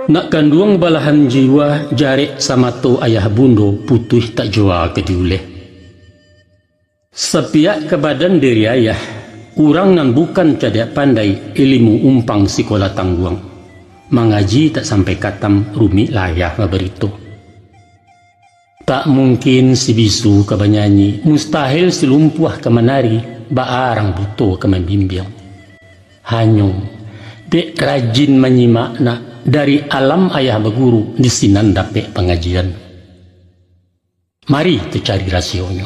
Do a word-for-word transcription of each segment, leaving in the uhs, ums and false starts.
Nak kanduang balahan jiwa, jarek samato ayah bundo, putuih tak jua ka diuleh. Sapiak ka badan diri ayah, urang nan bukan cadiak pandai, ilimu umpang sikola tangguang. Mangaji tak sampai katam, rumik lah ayah babarito. Tak mungkin si bisu ka banyanyi, mustahil si lumpuah ka manari, baa rang buto ka mambimbiang. Hanyo, dek rajin manyimak nak, dari alam ayah baguru, di sinan dapek pangajian. Mari tacari rasionyo.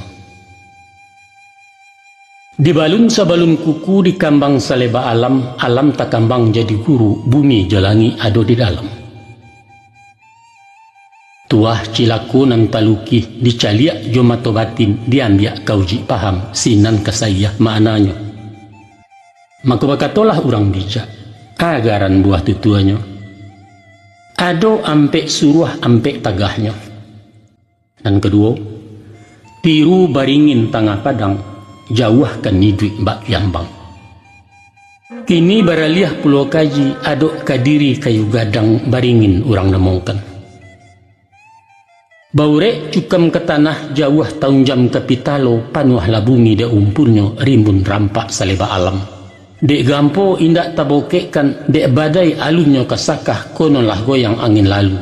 Dibalun sabalun kuku, dikambang saleba alam, alam takambang jadi guru, bumi jo langik ado di dalam. Tuah cilako nan talukih, dicaliak jo mato batin, diambiak ka uji paham, sinan ka saiah maknanyo. Mako bakatolah urang bijak, agaran buah tutuanyo, ado ampek suruah, ampek tagahnyo. Nan kaduo, tiru baringin tangah padang, jauahkan iduik bak kiambang. Kini baraliah pulo kaji, adok ka diri kayu gadang, baringin urang namokan. Baurek cukam ka tanah, jauah taunjam ka pitalo, panuahlah bumi dek umpunnyo, rimbun rampak saleba alam. Dek gampo indak tabokekkan, dek badai alunnyo ka sakah, kononlah goyang angin lalu.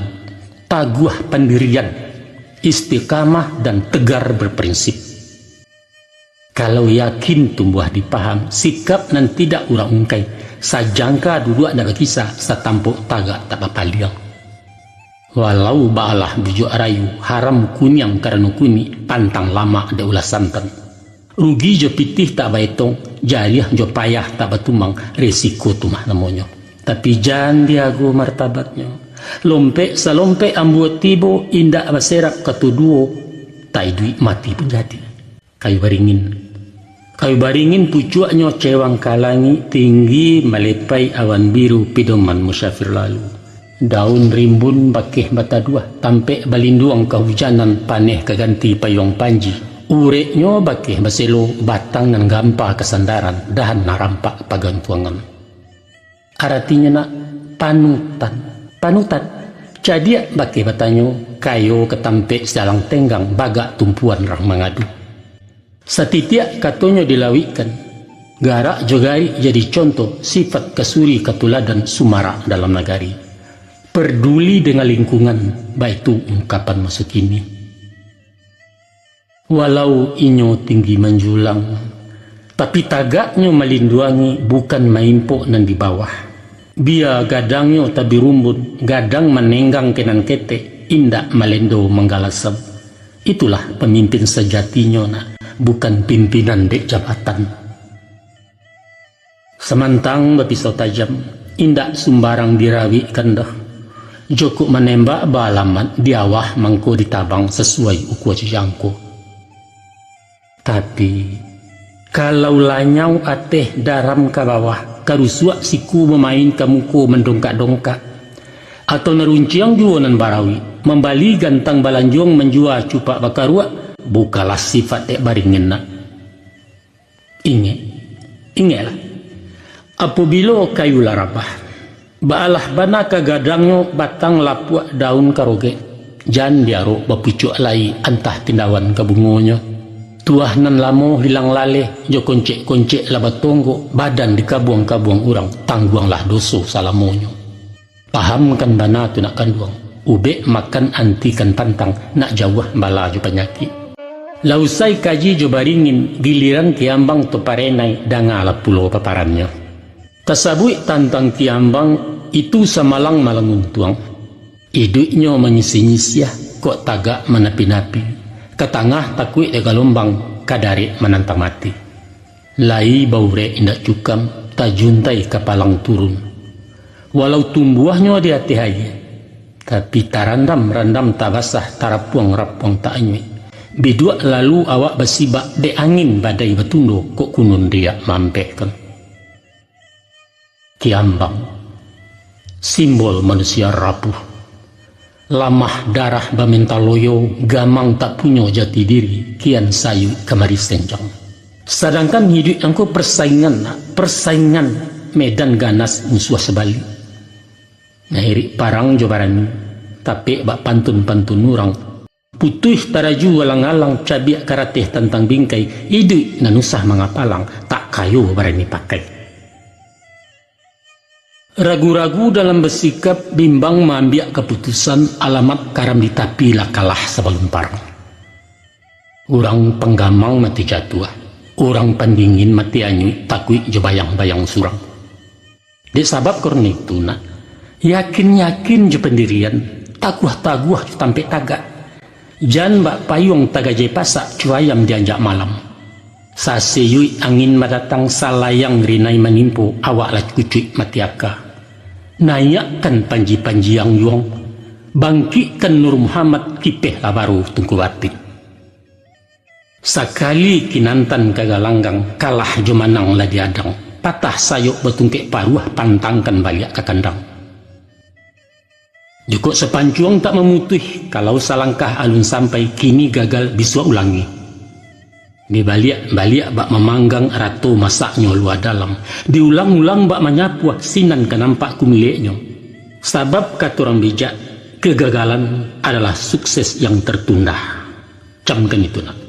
Taguah pandirian, istiqamah dan tegar berprinsip. Kalau yakin tumbuah di paham, sikap nan tidak urang ungkai, sajangka duduak ndak bakisa, satampok tagak tak bapaliang. Walau baalah bujuak rayu, haram kuniang karano kunik, pantang lamak dek ulah santan. Rugi jo pitih tak baetong, jariah jo payah tak batumbang, resiko tu mah namonyo. Tapi jan diago martabatnyo. Lompek salompek ambuo tibo, indak baserap kato duo, tak iduik mati pun jadi. Kayu baringin. Kayu baringin pucuaknyo cewang ka langik, tinggi malepai awan biru, pidoman musafir lalu. Daun rimbun bakeh bataduah, tampek balinduang kahujanan, paneh ka ganti payuang panji. Ureknyo bakeh baselo, batang nan gampa kasandaran, dahan nan rampak pagantuangan. Aratinyo nak panutan. Panutan. Cadiak bakeh batanyo, kayo ka tampek sialang tenggang, bagak tumpuan rang mangadu. Satitiak katonyo dilawikkan, garak jo garik jadi contoh, sifat kasuri katuladan, sumarak dalam nagari. Parduli dengan lingkungan, baitu ungkapan maso kini. Walau inyo tinggi manjulang, tapi tagaknyo malinduangi, bukan maimpok nan di bawah. Bia gadangnyo tabirumbun, gadang manenggang ka nan ketek, indak malendo manggalasam. Itulah pamimpin sajatinyo nak, bukan pimpinan dek jabatan. Samantang bapisau tajam, indak sumbarang dirawikkan doh. Jokok manembak baalamat, di awah mangko ditabang, sasuai ukua jo jangko. Tapi, kalau lanyau ateh daram ka bawah, karusuak siku mamain ka muko mandongkak-dongkak, atau narunciang juo nan barawik, mambali gantang balanjuang, manjua cupak bakaruak, bukalah sifat dek baringin nak. Ingek, ingeklah, apobilo kayu lah rabah, baalah bana ka gadangnyo, batang lapuak daun ka rogek, jan diarok bapucuak lai, antah tindawan ka bungonyo. Tuah nan lamo hilang laleh, jo koncek-koncek lah batonggok, badan dikabuang-kabuang urang, tangguanglah doso salamonyo. Pahamkan bana tu nak kanduang, ubek makan antikan pantang, nak jauah bala jo panyakik. Lah usai kaji jo baringin, giliran kiambang tu parenai, dangalah pulo paparannyo. Tasabuik tantang kiambang, itu samalang malang untuang. Iduiknyo manyisiah-nyisiah, kok tagak manapi-napi, ka tangah takuik dek galombang, ka darek manantang mati. Lai baurek indak cukam, tajuntai ka palang turun. Walau tumbuahnyo di ateh aia, tapi tarandam-randam tabasah, tarapuang-rapuang taanyuik. Biduak lalu awak basibak, dek angin badai batundo, kok kunun riak maampekkan. Kiambang, simbol manusia rapuh. Lamah darah baminta loyo, gamang tak punyo jati diri, kian sayuik kamari senjang. Sadangkan hiduik angko persaingan, persaingan medan ganas musuah sabalik. Nairik parang jo barani, tapek bak pantun-pantun urang. Putuih taraju alang-alang, cabiak karateh tantang bingkai, iduik nan usah mangapalang, tak kayo barani pakai. Ragu-ragu dalam basikap, bimbang maambiak kaputusan, alamat karam di tapi, lah kalah sabalun parang. Urang panggamang mati jatuah, urang pandingin mati anyuik, takuik jo bayang-bayang surang. Dek sabab karano itu, nak, yakin-yakin jo pandirian, taguah-taguah jo tampek tagak. Jan bak payuang tagajai pasak, cuayam dianjak malam. Sasiyuik angin badatang, salayang rinai manimpo, awak lah kucuik mati aka. Naiakkan panji-panji yang yuang, bangkikkan Nur Muhammad, kipeh lah baru tungku batik. Sakali kinantan ka galanggang, kalah jo manang lah diadang, patah sayok batungkek paruah, pantangkan baliak ka kandang. Jukok sapancuang tak mamutuih, kalau salangkah alun sampai, kini gagal bisuak ulangi. Dibaliak-baliak bak mamanggang, rato masaknyo lua dalam, diulang-ulang bak manyapuah, sinan ka nampak kumileknyo. Sabab kato urang bijak, kegagalan adalah sukses yang tertunda. Camkan itu, nak.